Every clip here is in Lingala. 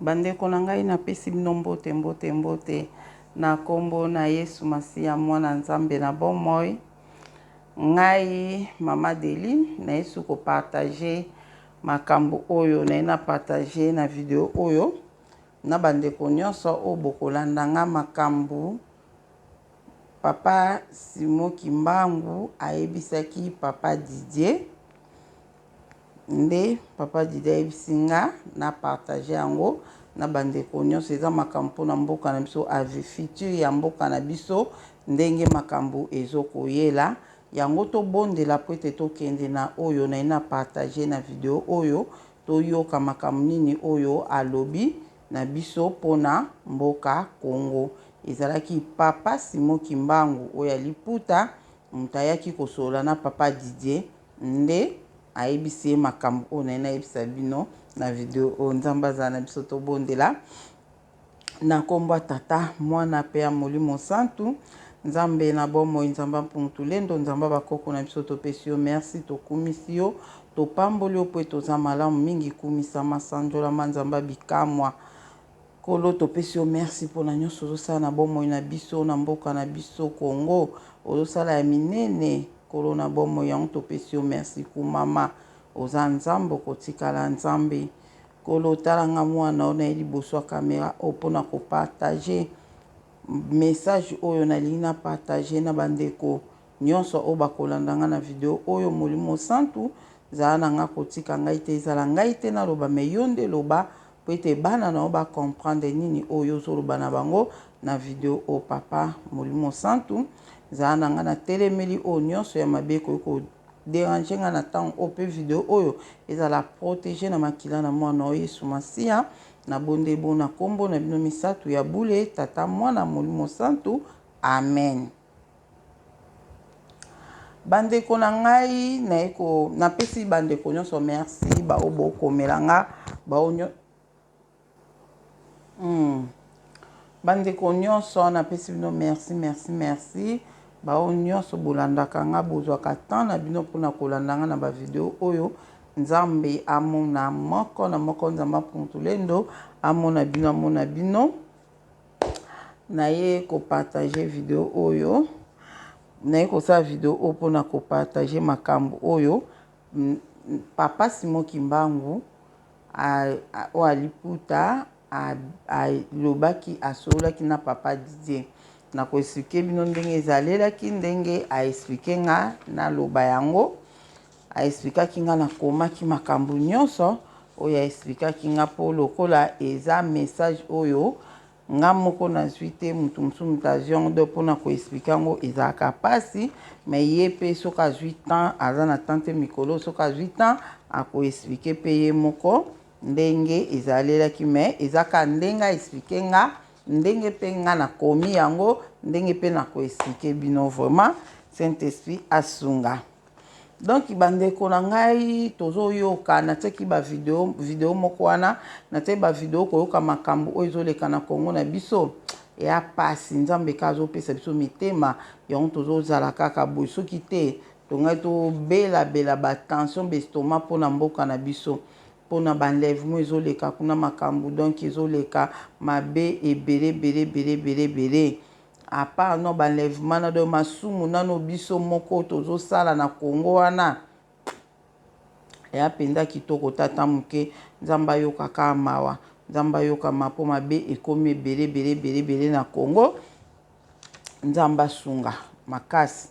Bandeko na ngai napesi bino mbote mbote mbote na kombo na Yesu Masiya mwana Nzambe na bomoi. Ngai mama Adeline naye su ko partager makambo oyo naye na partager na video oyo na bandeko nyonso oyo bokolanda nga makambo papa Simon Kimbangu ayebisaki papa Didier. Nde papa Didier ayebisi nga na partager yango na ba ndeko nionso. Eza makambo pona mboka na biso, avi futur ya mboka na biso ndenge makambo ezo koyela yango. Tobondela po ete tokende na oyo naye na partager na video oyo, toyoka makambo nini oyo alobi na biso pona mboka Congo. Ezalaki papa Simon Kimbangu oyo ya liputa moto ayaki kosolola na papa Didier. Nde ayebisi ye makambo oyo naye nayebisa bino na video oyo. Nzambe azala na biso. Tobondela na nkombo ya Tata, Mwana mpe ya Molimo Santu. Nzambe na bomoi, Nzambe ya Mpungu Tulendo, Nzambe ya bakoko na biso, topesi yo merci, tokumisi yo, topamboli yo mpo ete oza malamu mingi. Kumisama, sanjolama, Nzambe ya bikamwa. Nkolo, topesi yo merci pona nionso ozosala na bomoi na biso, na mboka na biso Congo. Ozosala ya minene, Nkolo na bomoi, yango topesi yo merci. Kumama, oza Nzambe, okotikala Nzambe. Nkolo, tala nga mwana oyo naye liboso ya camera oyo pona ko partager message oyo nalingi na partager na bandeko nionso oyo bakolanda nga na video oyo. Molimo Santu, zala na nga, kotika ngai te, ezala ngai te naloba, mais yo nde loba Po ete bana na yo ba comprendre nini oyo ozoloba na bango na video oyo. Papa Molimo Santu, zala na nga, na telemeli oyo nionso ya mabe ekoki ko deranger nga na tango oyo, pe video oyo ezala proteger na makila na mwana oyo Yesu Masiya. Na bondeli bongo na kombo na bino misatu ya bule, Tata, Mwana, Molimo Santu. Amen. Bandeko na ngai, naye ko napesi bandeko nyonso merci, baoyo bokomela nga, baoyo Bandeko nyonso napesi bino merci, merci, merci. Baoyo nyonso bolandaka nga, bozwaka temps na bino mpona kolanda nga na ba video oyo. Nzambe amona moko na moko, Nzambe Mpungu amona bino, amona bino. Naye ko partager video oyo, naye kosala video oyo mpona ko partager makambo oyo papa Simon Kimbangu oyo aliputa alobaki, asololaki na papa Didier. Nako expliquer bino ndenge ezalelaki, ndenge a expliquer nga naloba yango. A explikaki nga, nakomaki makambo nyonso oyo a explikaki nga, mpo lokola eza message oyo nga moko nazwi te, moto mosusu moto azwi yango, donc mpona ko expliquer yango ezalaka mpasi. Mais ye mpe soki azwi temps, aza na temps te mikolo, soki azwi temps ako expliquer mpe ye moko ndenge ezalelaki. Mais eza kaka ndenge a expliquer nga, ndenge mpe nga nakomi yango, ndenge mpe nako expliquer bino. Vraiment, Saint Esprit asunga. Donc bandeko na ngai, tozoyoka, natiaki ba video, video moko wana natiaki ba video koyoka makambo oyo ezoleka na Congo na biso. Eya pasi, Nzambe kaka azopesa biso mitema, yango tozozala kaka boye. Soki te, tongai tobelabela ba tension, ba estomac mpona mboka na biso, mpona ba enlèvement ezoleka kuna, makambo donc ezoleka mabe ebele ebele ebele ebele ebele. À part no ba enlèvement na donc masumu nano biso moko tozosala na Congo wana, eya mpenza kitoko tata moke. Nzambe ayoka kaka mawa, Nzambe ayoka mawa, mpo mabe ekomi ebele ebele ebele ebele na Congo. Nzambe asunga makasi,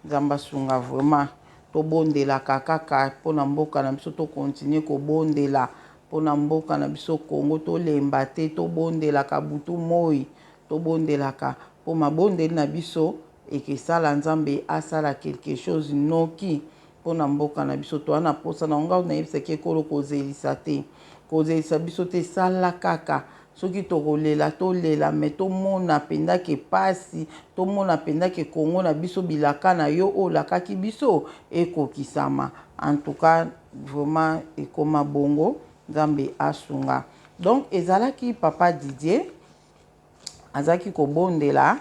Nzambe asunga vraiment. Tobondelaka kaka mpona mboka na biso, tokontinue kobondela mpona mboka na biso Congo, tolemba te, tobondelaka butu moi, tobondelaka mpo mabondeli na biso ekesala Nzambe asala quelque chose noki mpona mboka na biso. Toza na posa na ngo. Nayebisaki ekolo kozelisa te, kozelisa biso te, sala kaka. Soki tokolela, tolela, mais tomona mpenza ke pasi, tomona mpenza ke Kongo na biso, bilaka na yo oyo olakaki biso ekokisama. En tout cas vraiment ekoma bongo, Nzambe asunga. Donc ezalaki papa Didier azalaki kobondela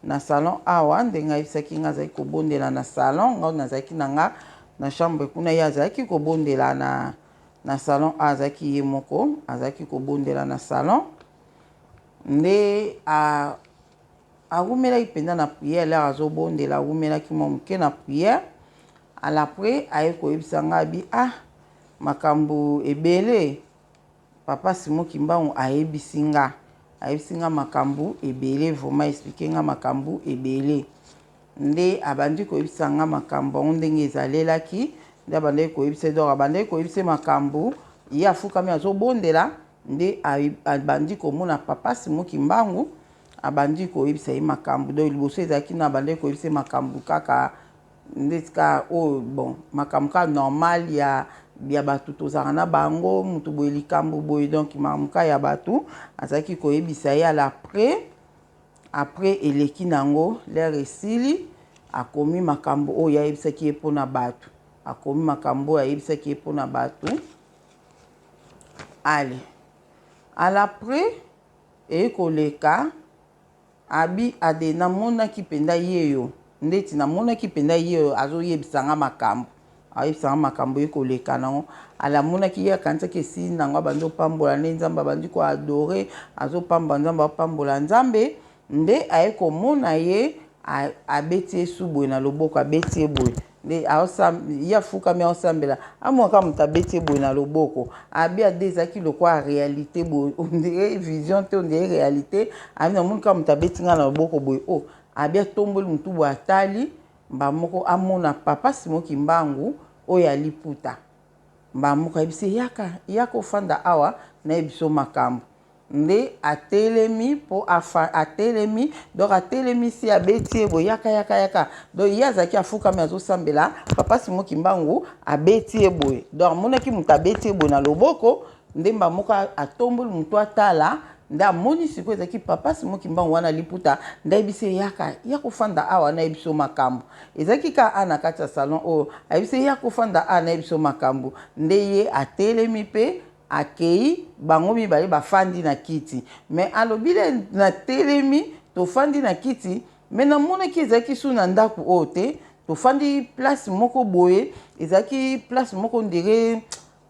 na salon awa, ndenge ayebisaki nga, azalaki kobondela na salon, nga nazalaki na nga na chambre kuna, ye azalaki kobondela na Na salon azalaki ye moko, azalaki kobondela na salon. Nde awumelaki mpenza na prière, lere azobondela awumelaki mwa moke na prière. Alaprès aye koyebisa ngai abi ah makambo ebele papa Simon Kimbangu ayebisi nga, ayebisi nga makambo ebele, vraiment explique nga makambo ebele. Nde abandi koyebisa nga makambo yango ndenge ezalelaki, nde abandaki koyebisa, donc abandaki koyebisa makambo, ye afukami azobondela, nde abandi komona papa Simon Kimbangu, abandi koyebisa ye makambo. Donc liboso ezalaki na abandaki koyebisa ye makambo kaka ndeti kaka oyo, bon, makambo kaka normal ya bato tozalaka na bango, moto boye likambo boye, donc makambo kaka ya bato azalaki koyebisa ye. Ala après eleki nango, lere esili, akomi makambo oyo ayebisaki ye mpona bato, akomi makambo oyo ayebisaki ye mpona bato. Ale alaprès eye koleka, abi ade namonaki mpenza ye yo, ndeti namonaki mpenza ye oyo azoyebisanga makambo, ayebisanga makambo ye koleka nango. Ala amonaki ye, akanisaki esili nango, abandi opambola nde Nzambe, abandi koadorer, azopambola Nzambe, apambola Nzambe. Nde aye komona ye abeti ye su boye na loboko, abeti ye boye, nde ye afukami aosambela, amonaka moto abeti ye boye na loboko. Abi ade ezalaki lokola réalité boye, on dirait vision te, on dirait réalité. Abi namoni kaka moto abeti ngai na loboko boye. O abi atomboli motu boye, atali mba moko, amona papa Simon Kimbangu oyo aliputa. Mba moko ayebisi: yaka, yaka ofanda awa, nayebi so makambo. Nde atelemi mpo atelemi, donc atelemisi, abeti ye boye: yaka, yaka, yaka. Donc ye azalaki afukami azosambela, papa Simon Kimbangu abeti ye boye, donc amonaki moto abeti ye boye na loboko. Nde mba moko atomboli motu atala, nde amoni sikoyo ezalaki papa Simon Kimbangu wana liputa. Nde ayebisi ye: yaka, ya kofanda awa, nayebi so makambo. Ezalaki kaka a na kati ya salon oyo. Ayebisi ye: ya kofanda awa, nayebi so makambo. Nde ye atelemi mpe akei, bango mibale bafandi na kiti. Me alobi le natelemi, tofandi na kiti, me namonaki ezalaki su na ndako oyo te, tofandi place moko boye, ezalaki place moko ndire,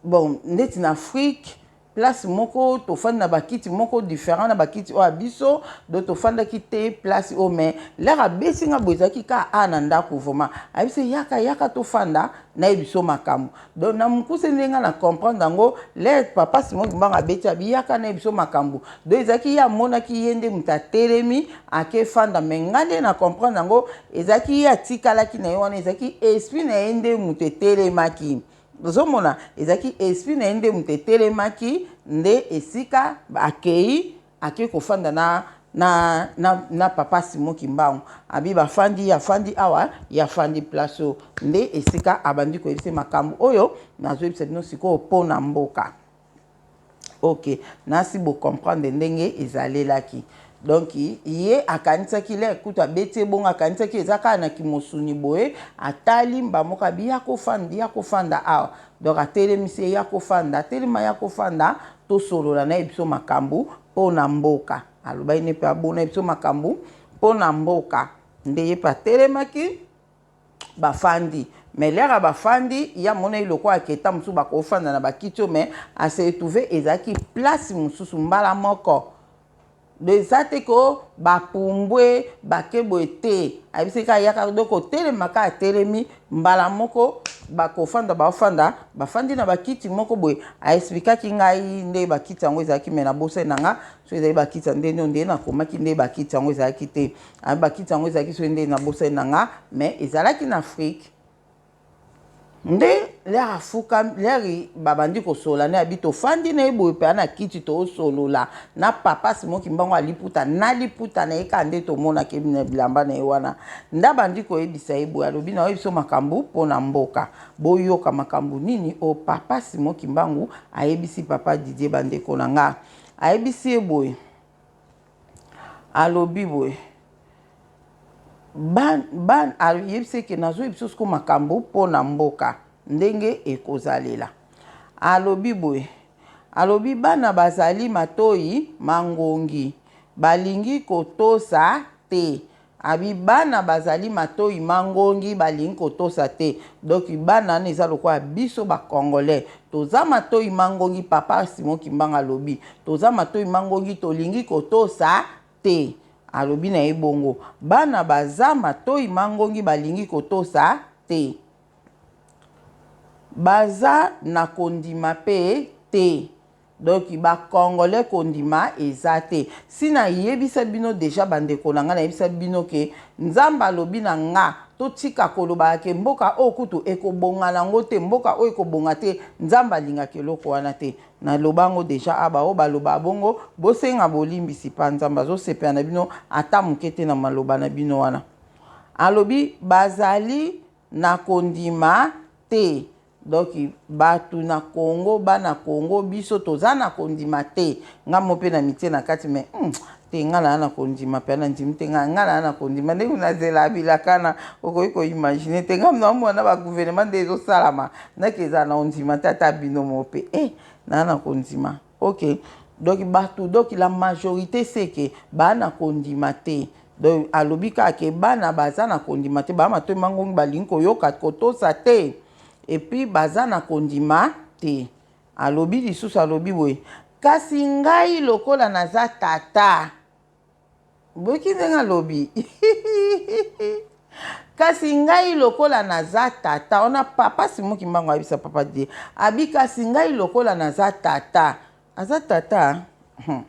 bon, ndeti na Afrique, place moko tofandi na bakiti moko différent na bakiti oyo ya biso. Donc tofandaki te place oyo, mais lere abesi nga boye, ezalaki kaka a na ndako. Vraiment ayebisi: yaka, yaka tofanda, nayebi so makambo. Donc na mokuse, ndenge nga na comprendre yango, lere papa Simon Kimbangu abeti, abi yaka, nayebi so makambo, donc ezalaki ye amonaki ye nde moto atelemi akefanda. Me nga nde na comprendre yango, ezalaki ye atikalaki na ye wana, ezalaki esprit na ye nde moto etelemaki. Ozomona, ezalaki esprit na ye nde moto etelemaki, nde esika akei, akei kofanda na papa Simon Kimbangu. Abi bafandi, afandi awa, ye afandi place oyo, nde esika abandi koyebisa makambo oyo nazoyebisa bino sikoyo mpo na mboka. Ok, nasi bocomprendre ndenge ezalelaki. Donc ye akanisaki le kutu abeti ye bongo, akanisaki eza kaka na kimosuni boye. Atali mba moko, abi ya kofanda, ya kofanda awa. Donc atelemisi ye: ya kofanda. Atelema: ya kofanda, tosolola, nayebi biso makambo mpo na mboka. Alobaki ne mpe abona biso makambo mpo na mboka. Nde ye mpe atelemaki, bafandi. Mais lere bafandi, ye amonaki lokola aketa mosusu bakofanda na bakiti oyo, mais ase retrouve ezalaki place mosusu mbala moko. Do eza te ko bapumbwe bake boye te, ayebisi kaka yaka. Donc otelemaka, atelemi mbala moko, bakofanda, baofanda, bafandi na bakiti moko boye. Aexpliquaki ngai nde bakiti yango ezalaki, me nabosani na nga so ezali bakiti ya ndenge nde nakomaki, nde bakiti yango ezalaki te, bakiti yango ezalaki soki nde nabosani na nga, mais ezalaki na Afrique. Nde lere afuka, lere babandi kosolola, nde abi tofandi na ye boye mpe na kiti, toosolola na papa Simon Kimbangu aliputa na liputa na ye kaka nde tomonaki na bilamba na ye wana. Nde abandi koyebisa ye boye, alobi: na oyebi biso makambo mpo na mboka. Boyoka makambo nini oyo papa Simon Kimbangu ayebisi papa Didier. Bandeko na nga, ayebisi ye boye, alobi boye, ayebisi eke nazoyebi biso siko makambo mpo na mboka ndenge ekozalela. Alobi boye, alobi: bana bazali matoi mangongi, balingi kotosa te. Abi bana bazali matoyi mangongi balingi kotosa te donc bana wana eza lokola biso ba congolais toza matoyi mangongi papa Simon Kimbangu alobi toza matoyi mangongi tolingi kotosa te alobi na ye bongo bana baza matoyi mangongi balingi kotosa te baza na kondima pe te. Donc ba congolais kondima eza te. Si na yebisa bino dejà ba ndeko na nga na yebisa bino ke Nzambe alobi na nga totika kolobaka ke mboka oyo kutu ekobonga na ngo te, mboka oyo ekobonga te, Nzambe alingaka eloko wana te. Na loba ngo dejà a ba oyo balobaka bongo bosenga bolimbisi pa Nzambe azo sepela na bino ata muke te na maloba na bino wana. Alobi bazali na kondima te. Donc batu na Congo bana Congo biso toza na kondima te nga mo pe na mitie na kati mais hum te nga naa na kondima pe na ndimi te nga nga naa na kondima ndenge nazela bilakana okoki ko imaginer te nga na mona ba gouvernement nde ezosalama naki ezala na ondima te ata bino mo pe eh naa na kondima ok donc batu donc la majorité c'est que ba na kondima te donc alobi kaka ke bana baza na kondima te ba matoi mangongi balingi koyoka kotosa te epuis baza na kondima te alobi lisusu alobi boye kasi ngai lokola naza tata boyoki ndenge alobi kasi ngai lokola naza tata wana papa Simon Kimbangu ayebisa papa die abi kasi ngai lokola naza tata aza tata hmm.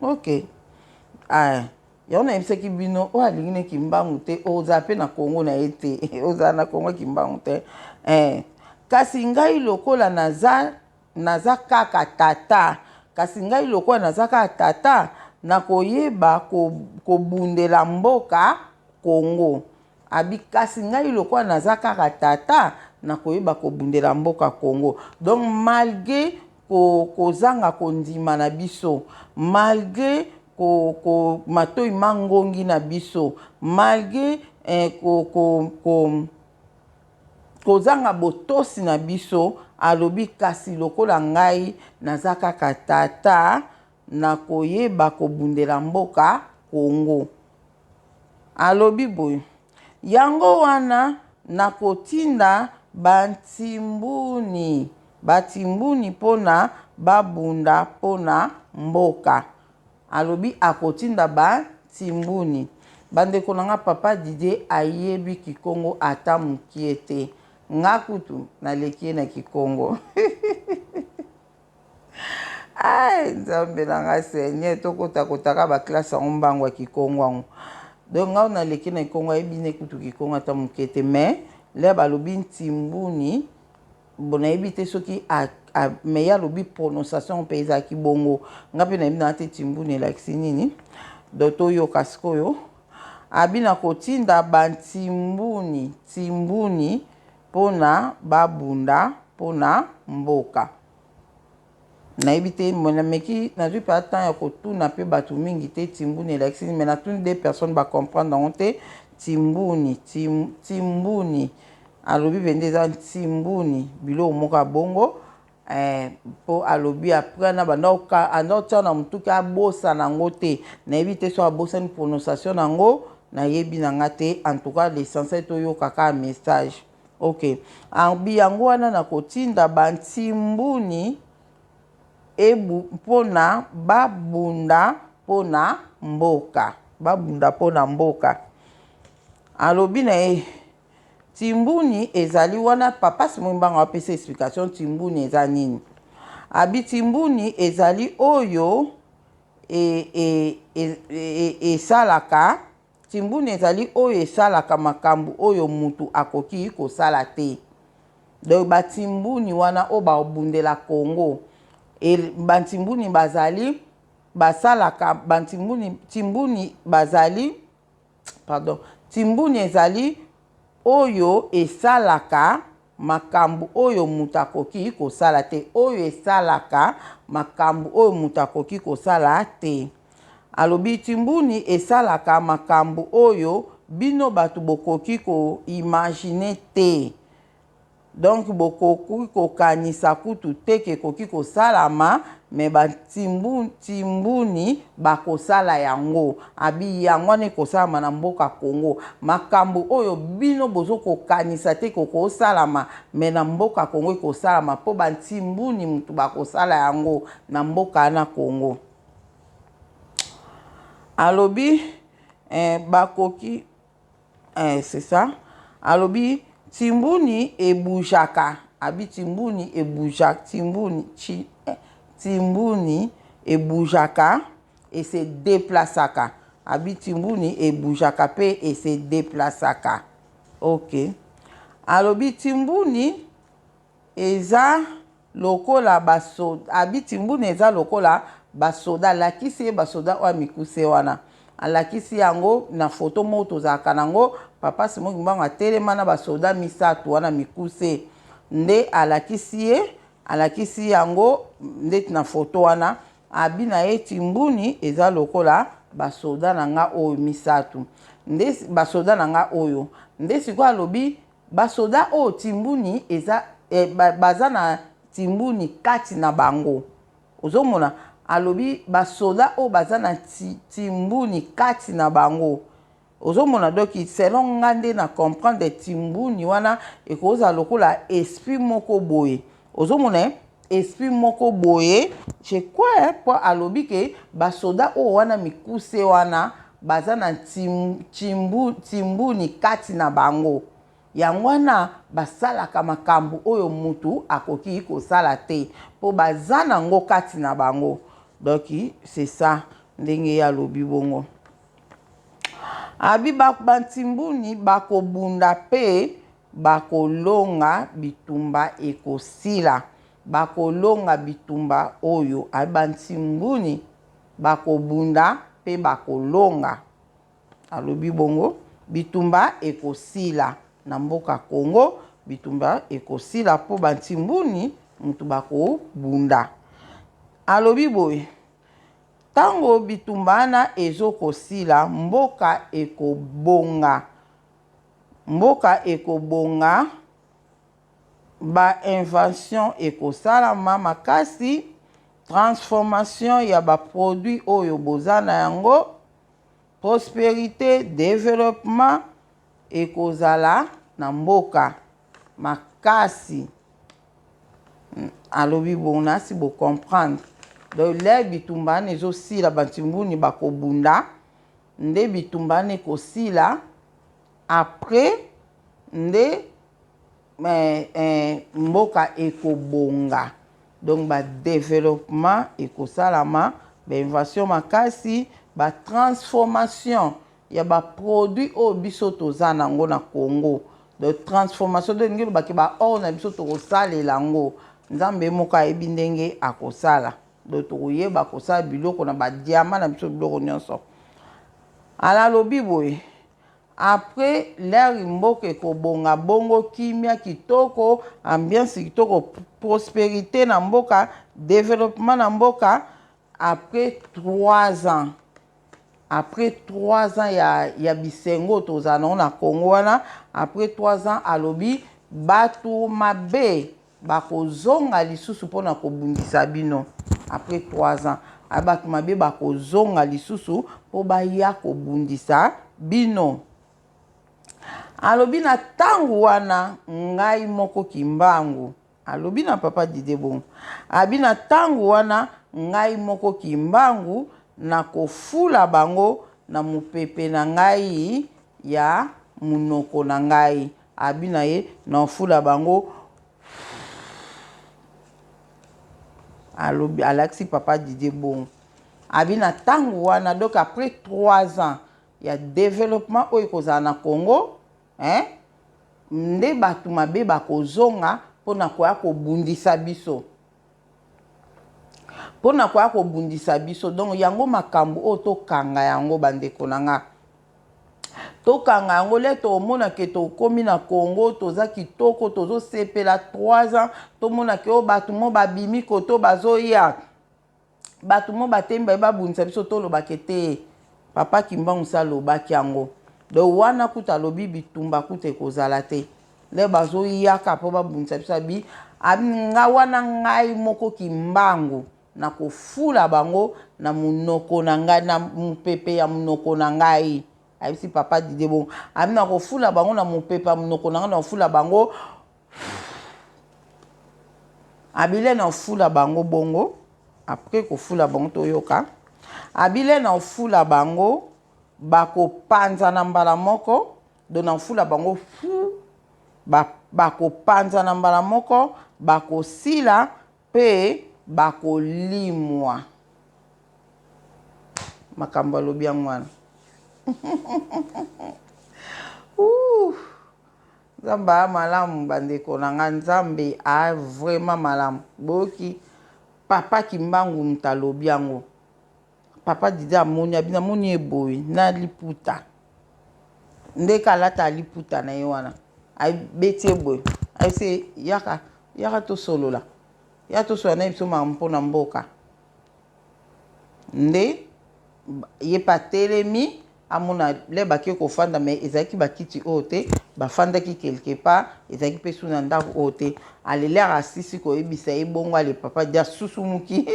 Ok ah, yango nayebisaki bino oyo alingi ne kimbangu te ozala mpe na kongo na ye te ozala na kongo kimbangu te eh. Kasi ngai lokola naza naza kaka tata kasi ngai lokola naza kaka tata nakoyeba kobundela mboka Kongo abi kasi ngai lokola naza kaka tata nakoyeba kobundela mboka Congo donc malgre ko, kozanga kondima na biso malgre ko, ko, matoi mangongi na biso malgre eh, ko, ko, ko, kozanga botosi na biso alobi kasi lokola ngai naza kaka tata nakoyeba kobundela mboka Congo. Alobi boye, Yango wana nakotinda bantimbuni, batimbuni mpo na babunda mpo na mboka. Alobi akotinda bantimbuni. Bandeko na nga, Papa Didier ayebi kikongo ata mukie te. Nga kutu naleki ye na kikongo. Ay, nzambe na nga seigneur tokotakotaka baklasse yango mbango ya kikongo yango donc nga naleki na kikongo ayebi ne kutu kikongo ata moke te mais lere balobi ntimbuni bon nayebi te soki mais ye alobi prononciation mpe ezalaki bongo nga mpe nayebi nanga te timbuni elakisi nini donc toyoka sikoyo abi na kotinda bantimbuni timbuni mpona babunda mpona mboka Nayebi te nameki nazwi mpe temps ya kotuna mpe bato mingi te timbuni elakisi nini mais natuni deux personnes ba comprendre yango te timbuni tim, timbuni alobi mpenza eza ntimbuni biloko moko ya bongo eh, mpo alobi après na banda anda otia na motuki abosana yango te nayebi te so abosani prononciation na yango nayebi na nga te en tout cas l'essentiel toyoka kaka message Ok abi yango wana nakotinda ba ntimbuni ebu mpo na babunda mpo na mboka babunda mpo na mboka alobi na ye timbuni ezali wana papa Simon Kimbangu apesa explication timbuni eza nini abi timbuni ezali oyo e, e, e, e, esalaka Timbuni ezali oyo esalaka makambu oyo mutu akoki kosala te. Donc ba timbuni wana oyo babundela Congo et ba ntimbuni bazali basalaka ba ntimbuni timbuni bazali pardon timbuni ezali oyo esalaka makambu oyo mutu akoki kosala te oyo esalaka makambu oyo mutu akoki kosala te. Alobi timbuni esalaka makambu oyo bino batu bokoki ko imaginer te. Donc bokoki kokanisa kutu te ke ekoki kosalama mais ba timbuni bakosala yango. Abi yango wana ekosalama na mboka Congo. Makambo oyo bino bozo kokanisa te ke ekosalama mais na mboka Congo ekosalama po ba timbuni mutu bakosala yango na mboka wana Congo. Alobi eh, bakoki Eh, c'est ça. Alobi timbuni ebujaka. Abi timbuni ebuja timbuni chi, eh, timbuni ebujaka et se déplaçaka. Abi timbuni ebujaka pe et se déplaçaka. OK. Alobi timbuni Eza lokola ba soda abi timbuna eza lokola ba soda alakisi ye ba soda oyo ya mikuse wana alakisi yango na foto moko tozalaka na yango papa Simon kimbangu atelema na ba soda misatu wana mikuse nde alakisi ye alakisi yango ndeti na foto wana abi na ye timbuni eza lokola ba soda na nga oyo misatu nde ba soda na nga oyo nde sikoyo alobi Ba soda oyo timbuni eza eh, ba, baza na timbuni kati na bango. Ozomona alobi ba soda oyo baza na ti, timbuni kati na bango. Ozomona donc selon nga nde na comprendre timbuni wana ekozala lokola esprit moko boye. Ozomona eh? Esprit moko boye je crois eh, po alobi ke ba soda oyo wana mikuse wana baza na tim, timbu, timbuni kati na bango yango wana basalaka makambo oyo mutu akoki kosala te po baza nango kati na bango donc c'est ça ndenge ye alobi bongo abi bantimbuni bakobunda pe Bakolonga bitumba ekosila. Bakolonga bitumba oyo. Ay ba ntimbuni bakobunda pe bakolonga. Alobi bongo bitumba ekosila na mboka Congo bitumba ekosila po ba ntimbuni mutu bakobunda. Alobi boye tango bitumba wana ezo kosila mboka ekobonga. Mboka ekobonga, ba inventions ekosalama makasi, transformation ya ba produits oyo boza na yango, prosperite, developpement ekozala na mboka makasi. Alobi bongo nasi bo comprendre. Donc l'heure bitumba wana ezosila ba ntimbuni bakobunda nde bitumba wana ekosila après nde eh, eh, mboka ekobonga donc ba developpement ekosalama ba invention makasi ba transformation ya ba produit oyo biso toza nango na Congo donc transformation donc elingi elobaki ba or na biso tokosalela yango nzambe moko ayebi ndenge akosala Donc tokoyeba kosala biloko na ba diamant na biso biloko nyonso. Ala alobi boye après l'heure mboka ekobonga bongo kimia kitoko ambiance kitoko prosperite na mboka developpement na mboka après 3 ans après 3 ans ya, ya bisengo tozala nango na Congo wana après 3 ans alobi bato mabe Bakozonga lisusu mpo na kobundisa bino. Après 3 ans, bato mabe bakozonga lisusu mpo baya kobundisa bino. Alobi na ntango wana ngai moko Kimbangu, alobi na papa Didier bongo, abi na ntango wana ngai moko Kimbangu nakofula bango na mopepe na ngai ya monoko na ngai. Abi na ye na ofula bango alobi alakisi papa Didier bongo abi na tango wana donc après 3 ans ya developpement oyo ekozala na Congo hein, nde bato mabe bakozonga mpo na koya kobundisa biso mpo na koya kobundisa biso donc yango makambo oyo tokanga yango bandeko na nga Tokanga yango le tomona ke tokomi na Congo toza kitoko tozosepela 3 ans tomona ke oyo bato mo babimi koto bazoya bato mo batemi baye babundisa biso toloba ke te papa Kimbangu si alobaki yango donc wana kuta alobi bitumba kuta ekozala te. Nde bazoyaka mpo babundisa biso, abi nga wana ngai moko Kimbangu nakofula bango na monoko na ngai, na mopepe ya monoko na ngai. Ayebisi papa Didier bongo, abi nakofula bango na mopepe ya monoko na ngai, nakofula bango abile na ofula bango bongo. Après kofula bango, toyoka abile na ofula bango, bakopanzana mbala moko. Donc na ofula bango fu, bakopanzana mbala moko, bakosila mpe bakolimwa. Makambo alobi yango wana. Nzambe aya malamu, bandeko na nga, Nzambe a vraiment malamu. Boyoki papa Kimbangu moto alobi yango. Papa Didi amoni, abi namoni ye boye na liputa ndeke alata liputa na ye wana, abeti ye boye, ayebisi yaka, yaka tosolola, ya tosolola na ye biso makambo mpona mboka. Nde ye mpe atelemi, amona le bake kofanda, mais ezalaki bakiti oyo te bafandaki quelque part, ezalaki mpe su na ndako oyo te. Alelere asisi koyebisa ye bongo, ale papa di asusumuki,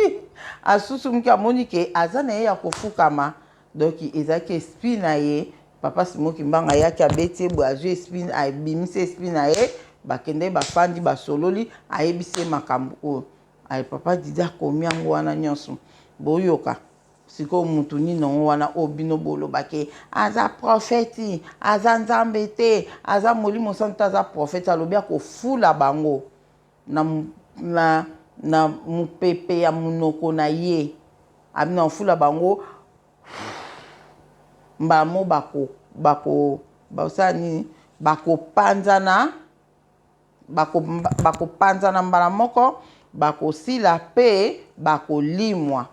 asusumuki, amoni ke aza na ye ya kofukama. Donc ezalaki esprit na ye. Papa Simon Kimbangu ayaki, abeti ye boye, azwi esprit, abimisi esprit na ye. Bakende, bafandi, basololi, ayebisi ye makambo oyo. Ale papa Didi akomi yango wana nyonso. Boyoka sikoyo mutu nini yango wana oyo bino bolobake aza prophète, aza Nzambe te, aza Molimo Santu te, aza prophète. Alobi akofula bango na mopepe ya monoko na ye, abi na kofula bango mbamo, bako bako basala nini, bakopanzana, bakopanzana mbala moko, bakosila mpe bakolimwa.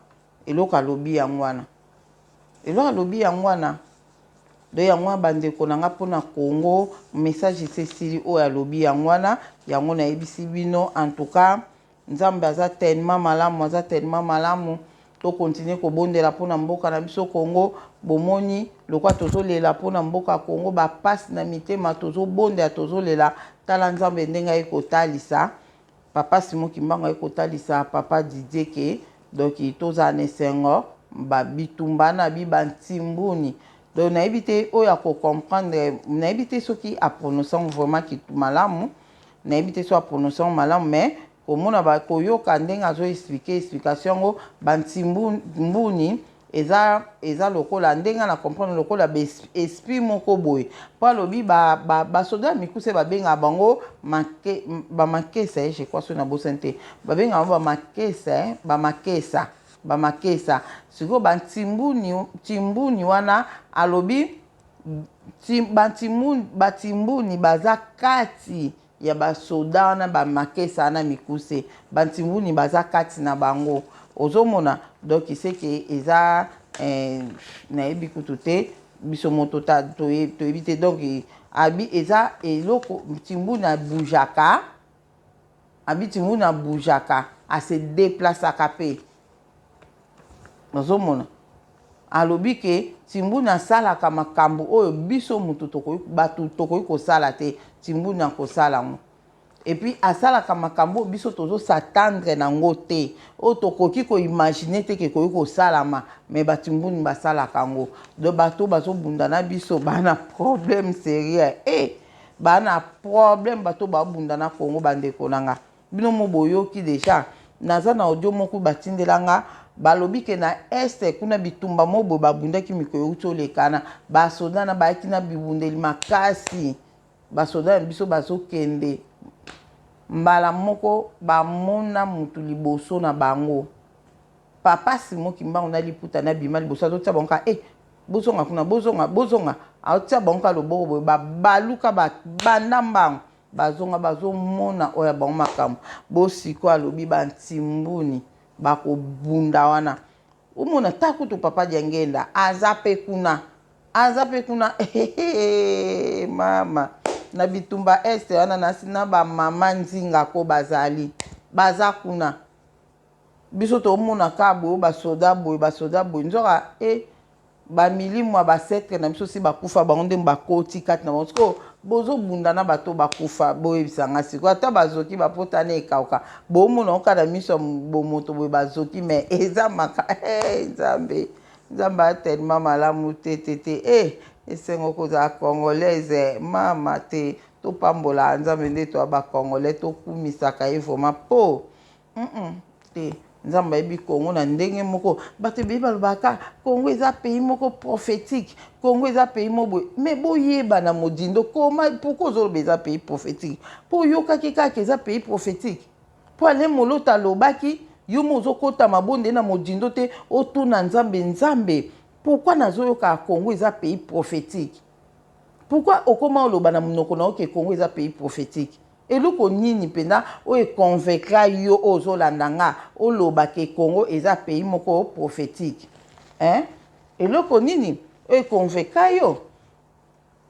Eloko alobi yango wana, eloko alobi yango wana. Do yango wana, bandeko na nga, mpona Congo, message esi esili. Oyo alobi yango wana, yango nayebisi bino. En tout cas, Nzambe aza tellement malamu, aza tellement malamu. Tokontinue kobondela mpona mboka na biso Congo. Bomoni lokwa tozolela mpona mboka Congo, bapasi na mitema, tozobondela, tozolela. Tala Nzambe ndenge aye kotalisa papa Simon Kimbangu, aye kotalisa papa Didier ke donc tozala na esengo. Bitumba na bi bantimbuni, donc nayebi te oyo akocomprendre, nayebi te soki aprononce yango vraiment malamu, nayebi te soki aprononce yango malamu, mais komona, koyoka ndenge azoexpliquer, explication yango, bantimbuni eza lokola ndenge na comprendre, lokola baesprit moko boye. Mpo alobi basoda ya mikuse babengaka bango bamakesa, je crois, soki nabosani te, babengaka bango bamakesa, bamakesa, bamakesa. Sikoyo bantimbuni, timbuni wana, alobi batimbuni baza kati ya basoda wana, bamakesa wana mikuse, bantimbuni baza kati na bango. Ozomona, donc seke eza nayebi kutu te, biso moto toyebi te. Donc abi eza eloko timbuni abujaka, abi timbuni abujaka, ase déplaçaka mpe. Ozomona, alobi ke timbuni asalaka makambo oyo biso motu bato tokoki kosala te, timbuni akosala yango. Et puis asalaka makambo oyo biso tozos'attendre nango te, oyo tokoki koimaginer te ke ekoki kosalama, mais batimbuni basalaka yango. Donc bato bazobunda na biso baa na problème sérieux e baa na problème. Bato babunda na Kongo, bandeko na nga, bino mo boyoki déjà, naza na audio moko batindelanga, balobi ke na Est kuna bitumba mo boye babundaki mikolo euti olekana, basoda na bayaki na bibundeli makasi. Basoda na biso bazokende, mbala moko bamona mutu liboso na bango, papa Simon Kimbangu na liputa na bima liboso, azotia bango ka e bozonga kuna, bozonga, bozonga. Aotia bango ka loboko boye, babaluka, babanda mbango, bazonga, bazomona oyo ya bango makambo. Bosiko alobi bantimbuni bakobunda wana. Omona ta kutu papa Diangenda aza mpe kuna, aza mpe kuna mama na bitumba Est wana, nasi na bamama Nzinga ko bazali, baza kuna. Biso tomona kaka boye basoda boye, basoda boye, nzoka e bamilimo ya baancêtres na biso si bakufa, bango nde bakoti kati na bango. Sikoyo Bozobunda na bato bakufa, boyebisa nga sikoyo, ata bazoki bapota na ekauka, bomona oka na miso ya bomoto boye bazoki, mais eza maka. Hey, Nzambe, Nzambe a tellement malamu te te te. Eh, esengo kozala Congolaise, mama te. Topambolaka Nzambe nde toya Bacongolais, tokumisaka ye vraiment po te. Nzambe ayebi Congo na ndenge moko. Bato ebele balobaka Congo eza pays moko prophétique, Congo eza pays moko boye, mais boyeba na modindo koma. Pourquoi ozoloba eza pays prophétique? Mpo oyokaki kaka eza pays prophétique mpo ale molota alobaki. Yo mo ozokɔta mabonde na modindo te, otuna Nzambe: Nzambe, pourquoi nazoyoka Congo eza pays prophétique? Pourquoi okóma oloba na monoko na yo ke Congo eza pays prophétique? Eloko nini mpenza oyo econvaincra yo oyo ozolanda nga oloba ke Congo eza pays moko prophétique, hein? Eloko nini oyo econvaincra yo?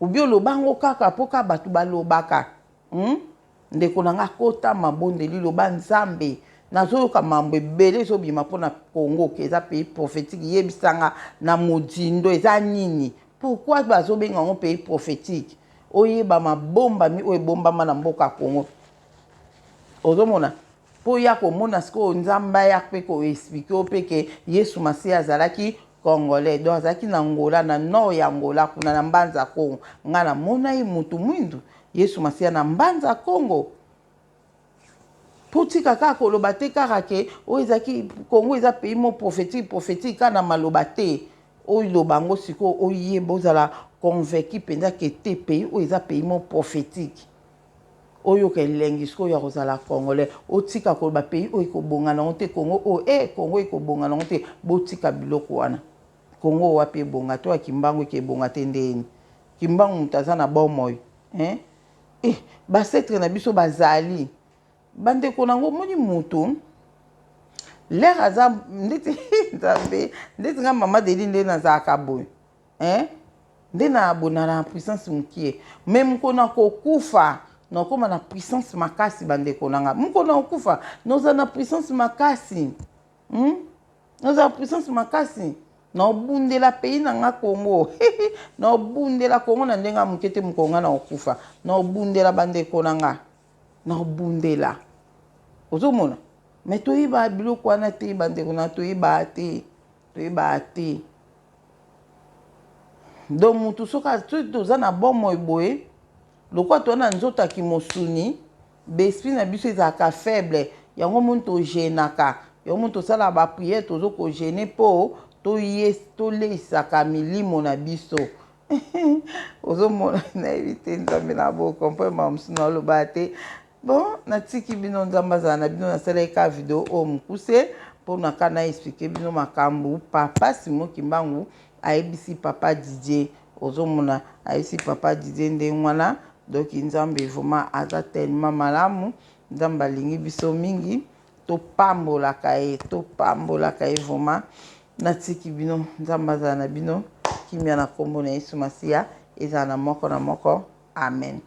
Obi oloba yango kaka mpo ka bato balobaka, Ndeko na nga, kota mabondeli, loba: Nzambe, nazoyoka mambo ebele ezobima mpona Congo ke eza pays prophétique. Yebisanga na modindo eza nini? Pourquoi bazobenga yango pays prophétique? Oyeba mabombami oyo ebombama na mboka Congo. Ozomona mpo ya komona sikoyo, Nzambe aya mpe koexpliquer yo mpe ke Yesu Masiya azalaki Congolais. Donc azalaki na Ngola, na nord ya Ngola kuna na Mbanza Kongo. Ngai namona ye mutu mwindu, Yesu Masiya na Mbanza Kongo. Mpo tika kaka koloba te kaka ke oyo ezalaki Congo eza pays mo prophétique, prophétique kaka na maloba te. Oyo loba yango sikoyo, oyeba, ozala convaincu mpenza ke te, pays oyo eza pays mo prophétique. Oyoka elengi sikoyo ya kozala Congolais. Otika koloba pays oyo ekobonga nango te, Congo oyo e Congo ekobonga nango te. Botika biloko wana. Congo wapi ebonga to ya Kimbangu eke ebonga te? Ndeni Kimbangu moto aza na bomoi, hein? Eh, baancêtres na biso bazali bandeko nango. Omoni motu lere aza ndeti Nzambe, ndeti nga mama Deli, nde nazalaka boye, hein? Nde na bona na puissance mokie, mais mokolo na kokufa nakóma na puissance makasi. Bandeko na nga, mokolo na kokufa noza na puissance makasi, Noza na puissance makasi, naobundela pays na nga Kongo, naobundela Kongo na ndenge ya moke te. Mokolo nga na kokufa, naobundela bandeko na nga, naobundela. Ozomona, mais toyeba biloko wana te, bandeko na, toyeba te, toyeba te. Donc mutu soki toza na bomoi boye, lokola toza na nzoto ya kimosuni, baesprit na biso ezalaka faible. Yango moni tojeûnaka, yango moni tosalaka baprière, tozo kojeûner mpo toleisaka milimo na biso. Ozomona, nayebi te, Nzambe na bocomprendre makambo mosusu na oloba te. Bon, natiki bino, Nzambe azala na bino. Nasalaki ka video oyo mokuse mpona ka na expliquer bino makambo papa Simon Kimbangu ayebisi papa Didier. Ozomona, ayebisi papa Didier ndenge wana. Donc Nzambe vraiment aza tellement malamu. Nzambe alingi biso mingi, topambolaka ye, topambolaka ye vraiment. Natiki bino, Nzambe azala na bino. Kimia na nkombo na Yesu Masiya ezala na moko na moko. Amen.